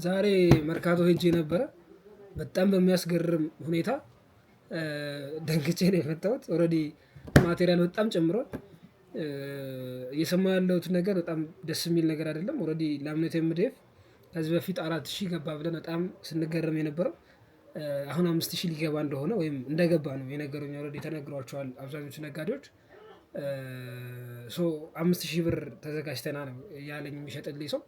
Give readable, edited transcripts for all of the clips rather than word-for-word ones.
ዛሬ መርካቶ ሄጄ ነበረ። በጣም በሚያስገርም ሁኔታ ደንግጬ ነው የመጣሁት። Already material በጣም ጨምሯል። እየሰማሁ ያለሁት ነገር በጣም ደስ የሚል ነገር አይደለም። Already laminate MDF ከዚህ በፊት 4,000 ገባ ብለን በጣም ስንገረም የነበረው አሁን 5,000 ሊገባ እንደሆነ ወይም እንደገባ ነው የነገሩኝ። Already ተነግሯቸዋል አብዛኞቹ ነጋዴዎች። So 5,000 ብር ተዘጋጅተና ነው ያለኝ የሚሸጥልኝ ሰው።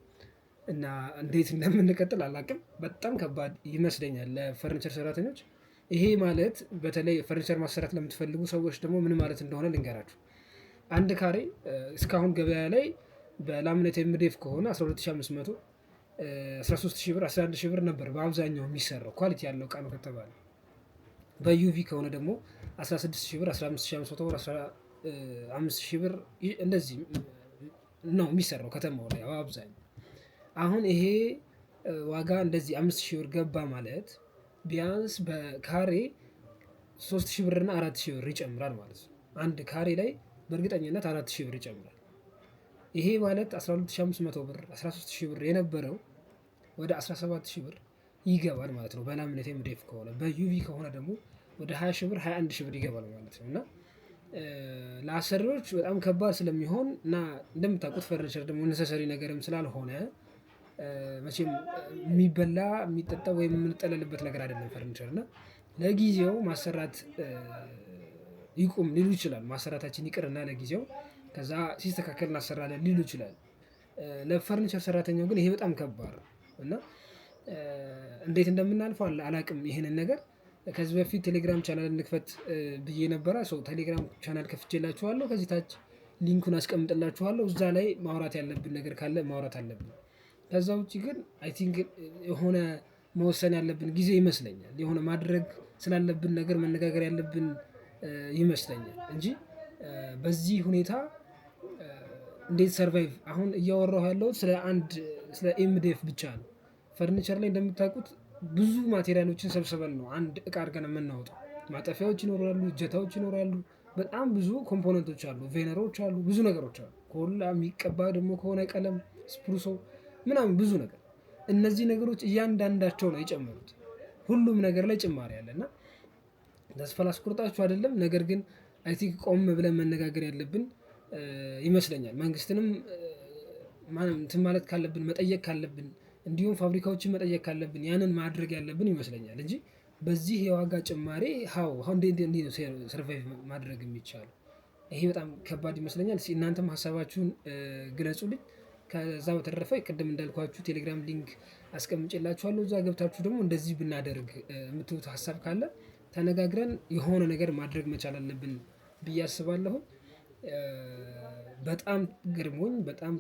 እና እንዴት እንደምንቀጥል አላውቅም። በጣም ከባድ ይመስለኛል ለፈርኒቸር ሰራተኞች። ይሄ ማለት በተለይ ፈርኒቸር ማሰራት ለምትፈልጉ ሰዎች ደግሞ ምን ማለት እንደሆነ ልንገራችሁ። አንድ ካሬ እስካሁን ገበያ ላይ በ laminate MDF ከሆነ 12,500፣ 13,000 ብር፣ 11,000 ብር ነበር በአብዛኛው የሚሰራው quality ያለው እቃ ነው ከተባለ። በ UV ከሆነ ደግሞ 16,000 ብር፣ 15,500 ብር፣ 15,000 ብር እንደዚህ ነው የሚሰራው ከተማው ላይ አብዛኛው። አሁን ይሄ ዋጋ እንደዚህ 5,000 ብር ገባ ማለት ቢያንስ በካሬ 3,000 ብር እና 4,000 ብር ይጨምራል ማለት ነው። አንድ ካሬ ላይ በእርግጠኝነት 4,000 ብር ይጨምራል። ይሄ ማለት 12,500 ብር፣ 13,000 ብር የነበረው ወደ 17,000 ብር ይገባል ማለት ነው። በ laminate MDF ከሆነ። በ UV ከሆነ ደግሞ ወደ 20,000 ብር፣ 21,000 ብር ይገባል ማለት ነው። እና ለአሰሪዎች በጣም ከባድ ስለሚሆን እና እንደምታውቁት ፈርኒቸር ደግሞ necessary ነገርም ስላልሆነ፣ መቼም የሚበላ፣ የሚጠጣ ወይም የምንጠለልበት ነገር አይደለም ፈርኒቸር። እና ለጊዜው ማሰራት ይቁም ሊሉ ይችላል። ማሰራታችን ይቅርና ለጊዜው ከዛ ሲስተካከል እናሰራለን ሊሉ ይችላል። ለፈርኒቸር ሰራተኛው ግን ይሄ በጣም ከባድ ነው። እና እንዴት እንደምናልፈው አላውቅም። ይሄንን ነገር ከዚህ በፊት ቴሌግራም ቻናል እንክፈት ብዬ ነበረ። So ቴሌግራም ቻናል ከፍቼላችኋለሁ። ከዚህ ታች link ኡን አስቀምጥላችኋለሁ። እዛ ላይ ማውራት ያለብን ነገር ካለ ማውራት አለብን። ከዛ ውጪ ግን I think የሆነ መወሰን ያለብን ጊዜ ይመስለኛል። የሆነ ማድረግ ስላለብን ነገር መነጋገር ያለብን ይመስለኛል እንጂ በዚህ ሁኔታ እንዴት survive? አሁን እያወራሁ ያለሁት ስለ አንድ ስለ MDF ብቻ ነው። ፈርኒቸር ላይ እንደምታውቁት ብዙ material ኦችን ሰብስበን ነው አንድ እቃ አድርገን የምናወጣው። ማጠፊያዎች ይኖራሉ፣ እጀታዎች ይኖራሉ፣ በጣም ብዙ component ኦች አሉ፣ veneer ኦች አሉ፣ ብዙ ነገሮች አሉ። ኮላ የሚቀባ ደግሞ ከሆነ ቀለም፣ ስፕሩሶ ምናምን ብዙ ነገር። እነዚህ ነገሮች እያንዳንዳቸው ነው የጨመሩት። ሁሉም ነገር ላይ ጭማሪ አለ። እና ተስፋ ላስቆርጣችሁ አይደለም፣ ነገር ግን I think ቆም ብለን መነጋገር ያለብን ይመስለኛል። መንግስትንም እንትን ማለት ካለብን፣ መጠየቅ ካለብን፣ እንዲሁም ፋብሪካዎችን መጠየቅ ካለብን ያንን ማድረግ ያለብን ይመስለኛል እንጂ በዚህ የዋጋ ጭማሪ how እንዴት ነው survive ማድረግ የሚቻለው? ይሄ በጣም ከባድ ይመስለኛል። እናንተም ሀሳባችሁን ግለጹልኝ። ከዛ በተረፈ ቅድም እንዳልኳችሁ ቴሌግራም link አስቀምጬላችኋለሁ። እዛ ገብታችሁ ደግሞ እንደዚህ ብናደርግ የምትሉት ሀሳብ ካለ ተነጋግረን የሆነ ነገር ማድረግ መቻል አለብን ብዬ አስባለሁ። በጣም ገርሞኝ በጣም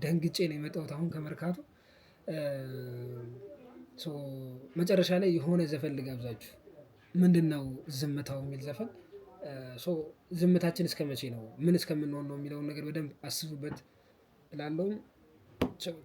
ደንግጬ ነው የመጣሁት አሁን ከመርካቶ። So መጨረሻ ላይ የሆነ ዘፈን ልጋብዛችሁ። ምንድነው ዝምታው የሚል ዘፈን። So ዝምታችን እስከመቼ ነው? ምን እስከምንሆን ነው የሚለውን ነገር በደንብ አስቡበት እላለሁኝ። ቻው።